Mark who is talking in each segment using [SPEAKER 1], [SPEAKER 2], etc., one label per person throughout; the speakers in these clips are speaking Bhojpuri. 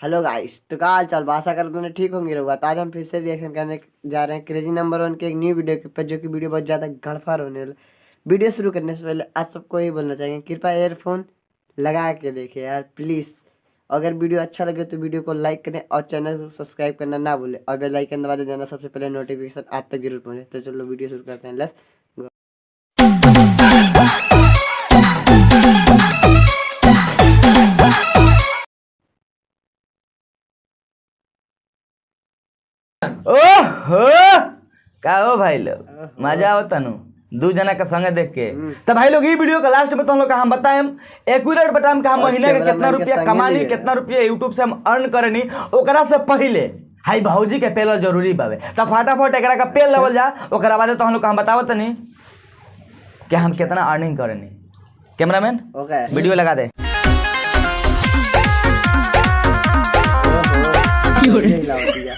[SPEAKER 1] हेलो गाइस, तो का हाल चाल, आशा करते हैं ठीक होंगे रहुआ। तो आज हम फिर से रिएक्शन करने जा रहे हैं क्रेजी नंबर 1 के एक न्यू वीडियो के ऊपर, जो कि वीडियो बहुत ज़्यादा गड़फार होने वाला। वीडियो शुरू करने से पहले आप सबको यही बोलना चाहेंगे, कृपया एयरफोन लगा के देखें यार प्लीज़। अगर वीडियो अच्छा लगे तो वीडियो को लाइक करें और चैनल को सब्सक्राइब करना ना भूलें और बेल आइकन दबा देना, सबसे पहले नोटिफिकेशन आप तक जरूर पहुँचे। तो चलो वीडियो शुरू करते हैं, let's go.
[SPEAKER 2] ओहो, का हो भाई लोग, मजा आवता नु दू जना के संगे देख के। तो भाई लोग, ई वीडियो का लास्ट में तो हम लोग का हम बताएम, एक्यूरेट बताएम कि हम
[SPEAKER 1] आज
[SPEAKER 2] महीना के कितना
[SPEAKER 1] कैमरामैन के
[SPEAKER 2] रुपया
[SPEAKER 1] संगे
[SPEAKER 2] कमानी,
[SPEAKER 1] लिए।
[SPEAKER 2] कितना रुपया यूट्यूब से हम अर्न करनी। ओकरा से पहले हाई भौजी के पेलल जरूरी बावे, तो फटाफट एकरा का पेल लेवल जा। ओकरा बाद तो हम लोग का हम बतावत नहीं कि हम कितना अर्निंग करनी। कैमरामैन,
[SPEAKER 1] ओके,
[SPEAKER 2] वीडियो लगा दे।
[SPEAKER 1] ओहो, ये हिलावत दिया।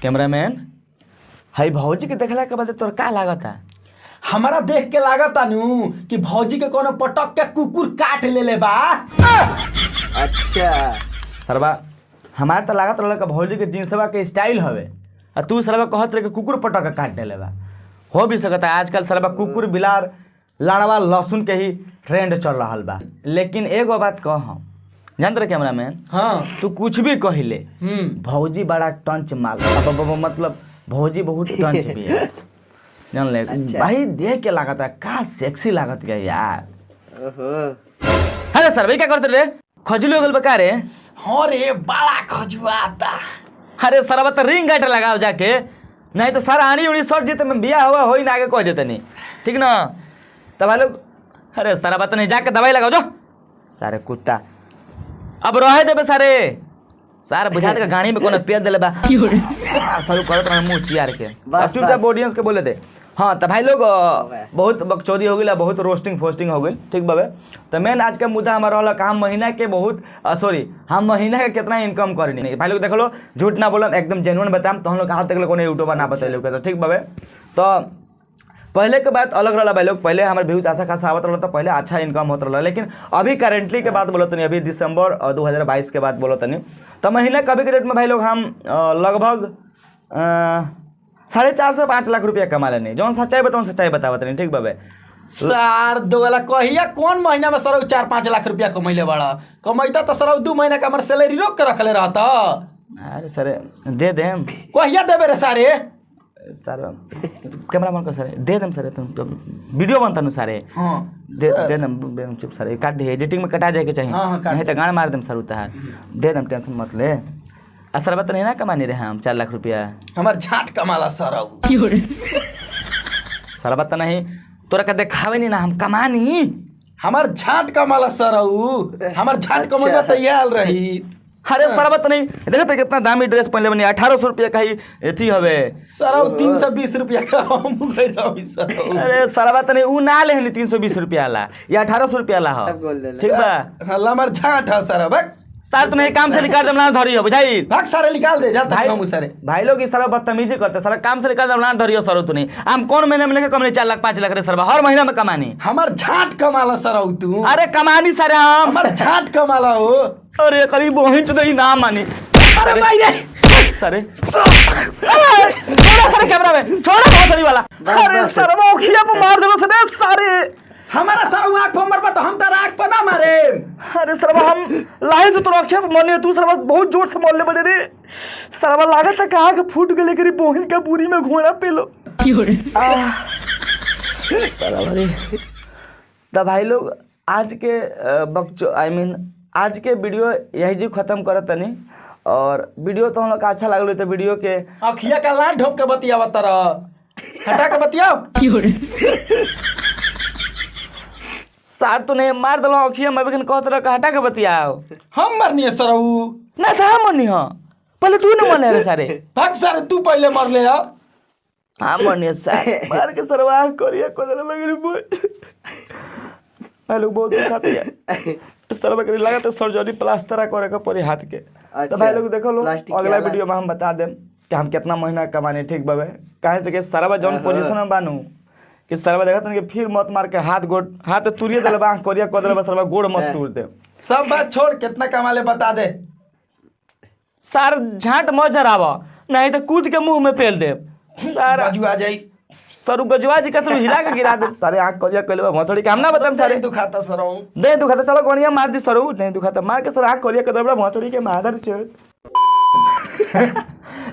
[SPEAKER 2] कैमरामैन, हाई भौजी के देखला के बाद तोर का लागता?
[SPEAKER 3] हमारा देख के लागता नु कि भौजी के कोनो पटक के कुकुर काट लेले बा।
[SPEAKER 1] अच्छा।
[SPEAKER 2] सरवा, हमार तो लागत रहल कि भौजी के जींसवा के स्टाइल हवे, आ तू सरवा कहत रहे कि कुकुर पटक के काट देले बा। हो भी सकता है, आजकल सरवा कुकुर बिलार लाड़वा लहसुन के ही ट्रेंड चल रहल बा। लेकिन एगो बात कह, जानत रहे कैमरामैन?
[SPEAKER 3] हाँ।
[SPEAKER 2] तू कुछ भी कहिले, भौजी बड़ा टंच माल, अब अब- अब मतलब भौजी बहुत टंच भी है, जान ले।
[SPEAKER 1] अच्छा।
[SPEAKER 2] भाई, देख के लागत है का सेक्सी लागत गया यार।
[SPEAKER 1] ओहो।
[SPEAKER 2] अरे सर भाई, क्या करते रे? खजली हो गइल बा का रे?
[SPEAKER 3] हाँ रे, बड़ा खजुआता।
[SPEAKER 2] अरे सरवा, तो रिंग गाटर लगाओ जाके, नहीं तो सारा आनी उड़ी सट जीते में बिया हुआ होई ना, आगे कह जेते नहीं ठीक ना। तब भाई लोग, अरे सारा बात नहीं, जाके दवाई लगाओ जो सारे कुत्ता। अब रहे देबे सारे सार बुझा दे, गाड़ी में कोनो पेल देले बा सारू करत रहे मुंह चियार के।
[SPEAKER 1] बस,
[SPEAKER 2] अब चुपचाप
[SPEAKER 1] बस।
[SPEAKER 2] ऑडियंस के बोले दे। हाँ, तो भाई लोग,
[SPEAKER 1] गया।
[SPEAKER 2] बहुत बकचोदी हो गई, बहुत रोस्टिंग फोस्टिंग हो गई, ठीक बाबे। तो मेन आज के मुद्दा हमारा रहल कि हम महीना के बहुत, सॉरी, हम महीना के कितना इनकम करनी। भाई लोग, देख लो, झूठ ना बोलम, एकदम जेन्युइन बताम। तो हम लोग कहाँ तक कोनो यूट्यूबर ना बतैले, तो ठीक बाबे। तो पहले के बात अलग रहा भाई लोग, पहले हमारे व्यूज अच्छा खासा आवत रहा, तो पहले अच्छा इनकम होत रहा। लेकिन अभी करेंटली के बात बोलत नहीं, अभी दिसंबर 2022 के बात बोलत नहीं, तो महीना कभी के डेट में भाई लोग हम लगभग 4.5 से 5 लाख रुपया कमा लेनी। जौन सच्चाई बताऊँ, सच्चाई बतावत नहीं, ठीक बाबे।
[SPEAKER 3] सार दोगला, कहिया कौन महीना में सर 4-5 लाख रुपया कमैले बड़ा? कमैता तो सर 2 महीना का हमार सैलरी रोक के रखले रहता।
[SPEAKER 2] अरे sir, they them.
[SPEAKER 3] कहिया देबे रे सारे?
[SPEAKER 2] सर, कैमरा बंद कर sir, they them sir, तुम वीडियो बनता नु सारे।
[SPEAKER 3] हाँ।
[SPEAKER 2] They they them, they them, चुप सर, काट दे, एडिटिंग में कटा जाए के चाहिए।
[SPEAKER 3] हाँ, हाँ, काट।
[SPEAKER 2] नहीं तो गाना मार देम सर उतार they them, tension मत ले। आ सर, बात नहीं ना, कमानी रहे हम 4 लाख रुपया।
[SPEAKER 3] हमार झाट कमाला सर।
[SPEAKER 2] सर, बात नहीं, तोरा के देखावे नहीं ना हम कमानी।
[SPEAKER 3] हमार झाट कमाला सर, हमार झाट कमैबा तो आयल रही।
[SPEAKER 2] अरे सर, बात नहीं, देखो तो कितना दामी ड्रेस पहनले बनी, 1800 रुपया का ही एथी हवे।
[SPEAKER 3] सर, 320 रुपया का हम गई रही सर।
[SPEAKER 2] अरे सर, बात नहीं, ऊ ना ले 320 रुपया ला, ये 1800 रुपया ला हो।
[SPEAKER 1] तब बोल देला।
[SPEAKER 2] ठीक बा।
[SPEAKER 3] हल्ला, हमार झाट है सर, भाग।
[SPEAKER 2] सर, तुम्हें काम से निकाल दम ना धरी हो, बुझाई?
[SPEAKER 3] भाग सारे, निकाल दे जा।
[SPEAKER 2] भाई
[SPEAKER 3] तक हम सारे।
[SPEAKER 2] भाई लोग, इस तरह बदतमीजी करते सारा, काम से निकाल दम ना धरियो सर। तू नहीं, हम कौन महीने में लेके कमनी 4 लाख 5 लाख रे सर, हर महीना में कमानी।
[SPEAKER 3] हमार झाट कमाला सर तू।
[SPEAKER 2] अरे कमानी सर हम।
[SPEAKER 3] हमार झाट कमाला हो।
[SPEAKER 2] अरे करीब वहीं तो नहीं ना मानी।
[SPEAKER 3] अरे भाई रे।
[SPEAKER 2] सरे, छोड़ा सर, कैमरा में छोड़ा बहुत सही वाला।
[SPEAKER 1] बस,
[SPEAKER 2] अरे
[SPEAKER 1] बस।
[SPEAKER 2] सर, वो खिया पे मार देलो सर सारे।
[SPEAKER 3] हमारा सर आँख पर मरबा तो हम तार आँख पर ना मारे।
[SPEAKER 2] अरे सरवा, हम लाहे से तोरा अखिया पे मरने, तू सरवा बहुत जोर से मारले बड़े रे सरवा। लागत है कहाँ के फूट गेले करी बोहिन का पूरी में घोड़ा पेलो सरवा रे। तो भाई लोग, आज के बकचो, I mean आज के वीडियो यही जी खत्म करत तनी। और वीडियो तो हम लोग का अच्छा लागल तो वीडियो के
[SPEAKER 3] अखिया का लाल ढोप के बतियावा तर, हटा के बतियाओ।
[SPEAKER 2] सार, तो नहीं मार दिलो अखिया में, लेकिन कहत रह हटा के बतियाओ।
[SPEAKER 3] हम मरनी है सरऊ?
[SPEAKER 2] ना था, मरनी हाँ, पहले तू न मरने रे सारे।
[SPEAKER 3] भाग सारे, तू पहले मरले है।
[SPEAKER 2] हाँ, मरनी सार, मार के सरवा करिया को देले मगर बोल। भाई लोग, बहुत दुखाते है इस तरह बकरी, लगा तो सर्जरी प्लास्टर करे के पड़ी हाथ के। तो
[SPEAKER 1] अच्छा,
[SPEAKER 2] भाई लोग, देखो लो,
[SPEAKER 1] प्लास्टिक के
[SPEAKER 2] अगला
[SPEAKER 1] अलग।
[SPEAKER 2] वीडियो में हम बता देम कि हम कितना महीना कमानी, ठीक बाबे। काहे से कि सरवा जौन पोजीशन में बानू कि सरवा देखत कि फिर मत मार के हाथ गोड़, हाथ तुरिए देले बा, आँख करिया कर देले बा सरवा, गोड़ मत तोड़ दे।
[SPEAKER 3] सब बात छोड़, कितना कमा ले बता दे।
[SPEAKER 2] सार झांट मत जरावा, नहीं तो कूद के मुंह में पेल दे सार।
[SPEAKER 3] बाजू आ जाई।
[SPEAKER 2] सर गजवा जी का सब हिला के गिरा दे सारे। आँख करिया कइले बा भोसड़ी के, हम ना बताम सारे।
[SPEAKER 3] दुखाता सरऊ।
[SPEAKER 2] नहीं दुखाता, चलो गणिया मार दी सरू। नहीं दुखाता, मार के सर आँख करिया कर दे भोसड़ी के मादर चोद।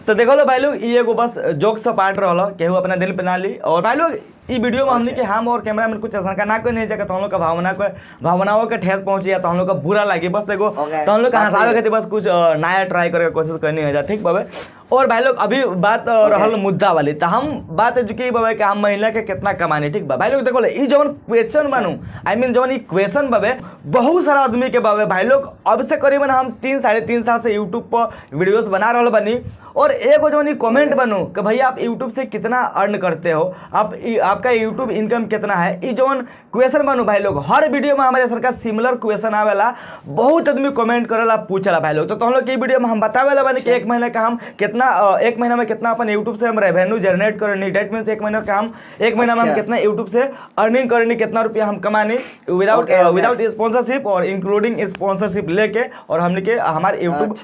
[SPEAKER 2] तो देखो लो भाई लोग, ई एगो बस जोक सा पार्ट रहल, केहू अपना दिल पे ना ली। और भाई लोग ई वीडियो में हमनी के हम और कैमरामैन कुछ ऐसा का ना कोई नहीं जाकर तो हम लोग का भावना को भावनाओं के ठेस पहुंची या तो हम लोग का बुरा लगी, बस एगो तो हम लोग का हंसावे खातिर बस कुछ नया ट्राई करे के कोशिश करनी है जा, ठीक बाबे। और भाई लोग अभी बात रहल मुद्दा वाली, तो हम बात है कि बाबे कि हम महीना के कितना कमानी, ठीक बा। भाई लोग देखो ई जवन क्वेश्चन मानू, I mean जवन ई क्वेश्चन बाबे बहुत सारा आदमी के बाबे। भाई लोग अब से करीबन हम 3 साढ़े 3 साल से यूट्यूब पर वीडियोस बना रहल बानी और एगो जवन ई कमेंट बनू कि भैया आप यूट्यूब से कितना अर्न करते हो, आप आपका यूट्यूब इनकम कितना है, ई जवन क्वेश्चन बनू भाई लोग हर वीडियो में हमारे सरकार सिमिलर क्वेश्चन आवेला, बहुत आदमी कमेंट करेला पूछेला भाई लोग। तो हम लोग वीडियो में हम बतावेला बानी कि एक महीना का हम कितना एक महीना में कितना अपन यूट्यूब से हम रेवेन्यू जनरेट करनी, डेट मीन्स एक महीना का हम एक महीना में हम कितना यूट्यूब से अर्निंग करनी, कितना रुपया हम कमानी विदाउट विदाउट स्पॉन्सरशिप और इंक्लूडिंग स्पॉन्सरशिप लेके, और हमने के हमारे यूट्यूब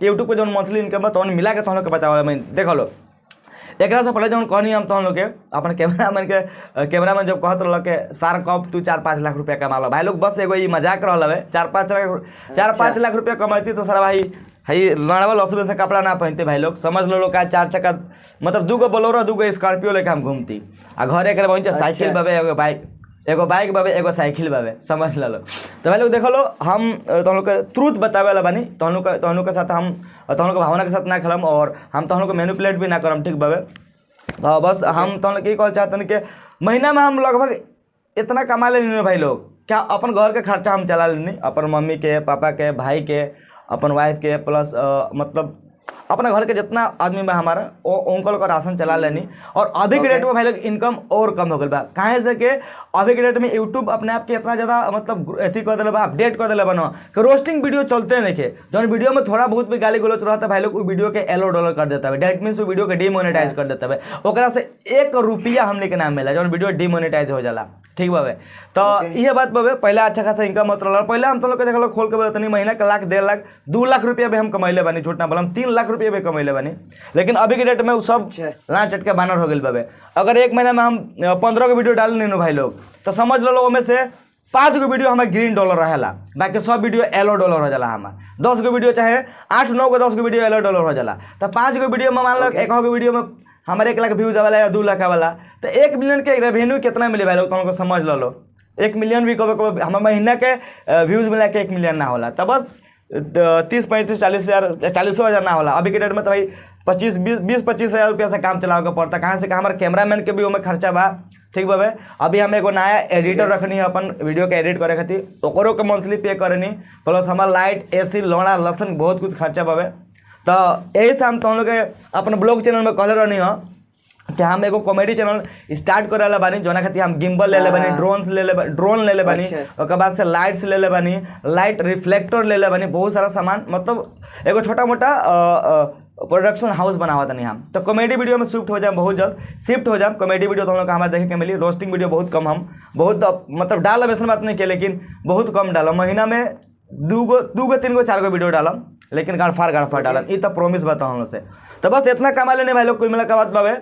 [SPEAKER 2] यूट्यूब के जो मंथली इनकम है तो मिला के तो हम लोग के बतावेला। मैं देख लो एकरा से पहले जौन कहनी हम तो हम लोग के अपन कैमरामैन के कैमरामैन जब कहत रहल के सार कब तू 4-5 लाख रुपया कमा लो, भाई लोग बस एगो ई मजाक रहल हवे। 4-5 लाख 4-5 लाख रुपया कमाती तो सारा भाई हई लड़वा लसुन से कपड़ा ना पहनते भाई लोग, समझ लो लोग का 4 चक्का मतलब 2 गो बोलेरो 2 गो स्कॉर्पियो लेके हम घूमती आ घरे के पहुंचे साइकिल बाबे एगो बाइक, एगो बाइक बाबे एगो साइकिल बाबे, समझ लो। तो भाई लोग देख लो हम तो हम लोग के ट्रूथ बतावे वाला बानी, तो हम लोग के साथ हम तो हम लोग भावना के साथ ना खेलम और हम तो हम लोग मैनिपुलेट भी ना करम, ठीक बाबे। तो बस हम तो हम लोग ये कहल चाहतन कि महीना में हम लगभग इतना कमा लेनी भाई लोग, क्या अपन घर के खर्चा हम चला लेनी, अपन मम्मी के पापा के भाई के अपन वाइफ के प्लस मतलब अपना घर के जितना आदमी बा हमारा वो उनकल का राशन चला लेनी। और अभी के डेट में भाई लोग इनकम और कम हो गई बा, काहे से कि अभी के डेट में यूट्यूब अपने आप के इतना ज़्यादा मतलब अथी कर दिले बा, अपडेट कर दिले बनो कि रोस्टिंग वीडियो चलते नहीं के, जौन वीडियो में थोड़ा बहुत भी गाली गलौज रहता भाई लोग वो वीडियो के एलो डॉलर कर देता है, डेट मीन्स वो वीडियो के डीमोनेटाइज कर देता है, ओकरा से 1 रुपया हमने के नाम मिला जौन वीडियो डीमोनेटाइज हो जाला, ठीक बाबे। तो यह बात बाबे पहले अच्छा खासा इनकम होत रहल, पहले हम तो लोग के देखलो खोल के बोलत नहीं महीना के लाख 1.5 लाख 2 लाख रुपया भी हम कमैले बानी, झूठ ना बोलम 3 लाख रुपया भी कमैले बानी, लेकिन अभी के डेट में वो सब लाच चटके बानर हो गइल बाबे। अगर एक महीना में हम 15 गो वीडियो डाल नीनू भाई लोग तो समझ लो ओमे से 5 गो वीडियो हमारे ग्रीन डॉलर रहेला, बाकी सब वीडियो येलो डॉलर हो जाला। हमार 10 गो वीडियो चाहे 8-9 गो 10 गो वीडियो येलो डॉलर हो जाला, तो 5 गो वीडियो में मान लो 1 गो वीडियो में हमारे 1 लाख व्यूज आवाला या 2 लाख आवाला, तो 1 मिलियन के रेवेन्यू कितना मिले भाई लोग तुमको समझ लो। 1 मिलियन भी कभी कभी हमारे महीना के व्यूज मिला के 1 मिलियन ना होला, तो बस 30 35 40 हज़ार 40 हज़ार ना होला। अभी के डेट में तो भाई 25 20 25 हज़ार रुपया से काम चलावे के पड़ता, कहाँ से कहाँ हमारे कैमरामैन के भी ओमे खर्चा बा, ठीक बाबे। अभी हम एगो नया एडिटर रखनी है अपन वीडियो के एडिट करे खातिर, ओकरो के मंथली पे करनी, प्लस हमार लाइट एसी लोना लहसुन बहुत कुछ खर्चा बाबे। तो यही से हम तुम लोग के अपन ब्लॉग चैनल में कहले रहनी हो कि हम एगो कॉमेडी चैनल स्टार्ट करे वाला बानी, जोना खातिर हम गिम्बल ले ले बानी, ड्रोन्स ले ले ड्रोन ले ले बानी, ओकर बाद से लाइट्स ले ले बानी, लाइट रिफ्लेक्टर ले ले बानी, बहुत सारा सामान, मतलब एगो छोटा मोटा प्रोडक्शन हाउस बनावा तनी हम। तो कॉमेडी वीडियो में शिफ्ट हो जाए, बहुत जल्द शिफ्ट हो जाए कॉमेडी वीडियो तो हम लोग हमारे देखे के मिली। रोस्टिंग वीडियो बहुत कम हम बहुत मतलब डालब ऐसा बात नहीं किया, लेकिन बहुत कम डालब, महीना में 2 गो 3 गो 4 गो वीडियो डालब, लेकिन गाड़फाड़ गाड़फाड़ डालब, ये तो प्रॉमिस बताओ हम लोग से। तो बस इतना कमा लेने भाई लोग, कुल मिला के बात बाबे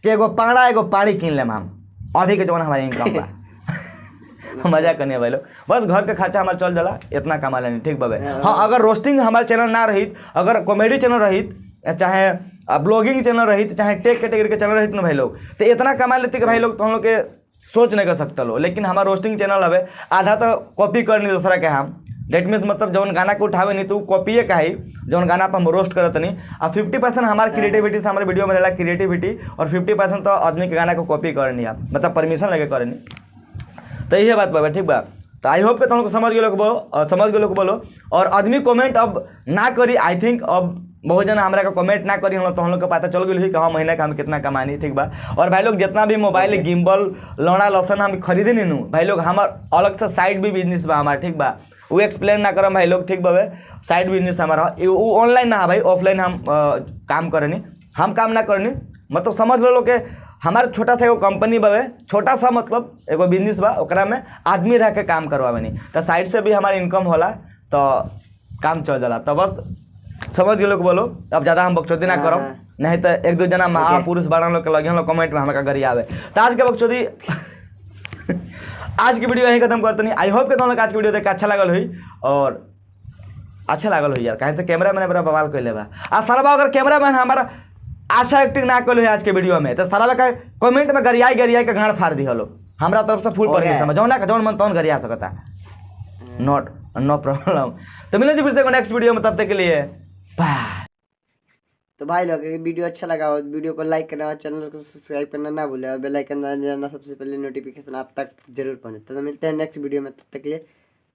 [SPEAKER 2] कि एगो पाड़ा एगो पानी किन लेम हम अभी के जमाना हमारे इनकम बा। मजा करने भाई लोग, बस घर के खर्चा हमारे चल जाला, इतना कमा लेनी, ठीक बाबे। हाँ अगर रोस्टिंग हमारे चैनल ना रही, अगर कॉमेडी चैनल रही, चाहे ब्लॉगिंग चैनल रही, चाहे टेक कैटेगरी के चैनल रही ना भाई लोग, तो इतना कमा लेते कि भाई लोग तो हम लोग के सोच नहीं कर सकता लो। लेकिन हमारा रोस्टिंग चैनल हवे आधा तो कॉपी करनी दूसरा के हम, डेट मीन्स मतलब जौन गाना के उठावे नहीं तो कॉपीए का ही जौन गाना पर हम रोस्ट करत नहीं, आ 50% हमारे क्रिएटिविटी से हमारे वीडियो में रहला क्रिएटिविटी, और 50% तो आदमी के गाना को कॉपी करनी है, मतलब परमिशन लेके करनी। तो यही बात बाबा, ठीक बा। तो I hope के तुम लोग समझ गए लोग बोलो, समझ गए लोग बोलो। और आदमी कमेंट अब ना करी, I think अब बहुत जना हमरा के कमेंट ना करी हम तो हम लोग के पता चल गई कि हाँ महीना के हम कितना कमानी, ठीक बा। और भाई लोग जितना भी मोबाइल गिम्बल लौड़ा लहसुन हम खरीदे नहीं नू भाई लोग, हमार अलग से साइड भी बिजनेस बा हमार, ठीक बा, वो एक्सप्लेन ना करम भाई लोग, ठीक बाबे। साइड बिजनेस हमारा वो ऑनलाइन ना है भाई, ऑफलाइन हम काम करनी, हम काम ना करनी, मतलब समझ लो कि हमार छोटा सा एगो कंपनी बावे, छोटा सा मतलब एगो बिजनेस बा, ओकरा में आदमी रह के काम करवावेनी, तो साइड से भी हमार इनकम होला, तो काम चल जाला। तो बस समझ गेलो बोलो, अब ज़्यादा हम बकचोदी ना करब, नहीं तो एक दो जना महापुरुष बारह लोग के लगे लोग कमेंट में हमरा गरियावे। तो आज के बकचोदी, आज के वीडियो यहीं खत्म करते नहीं। I hope के तुम लोग आज के वीडियो देख के अच्छा लागल हुई, और अच्छा लागल हुई यार, कहीं से कैमरा मैन बड़ा बवाल कैले बा। आ सारा अगर कैमरा मैन हमारा आशा एक्टिंग ना कैले आज के वीडियो में, तो सारा का कमेंट में गरियाई गरियाई के गांड फाड़ दी हलो। हमरा तरफ से फुल परमिशन, जौन ना जौन मन तौन गरिया सकता, not no problem. तो मिले जी फिर से नेक्स्ट वीडियो में, तब तक के लिए बाय।
[SPEAKER 1] तो भाई लोग अगर वीडियो अच्छा लगा हो तो वीडियो को लाइक करना और चैनल को सब्सक्राइब करना ना भूलें, और बेल आइकन दबाना, सबसे पहले नोटिफिकेशन आप तक जरूर पहुंचे। तो मिलते हैं नेक्स्ट वीडियो में, तब तक के लिए।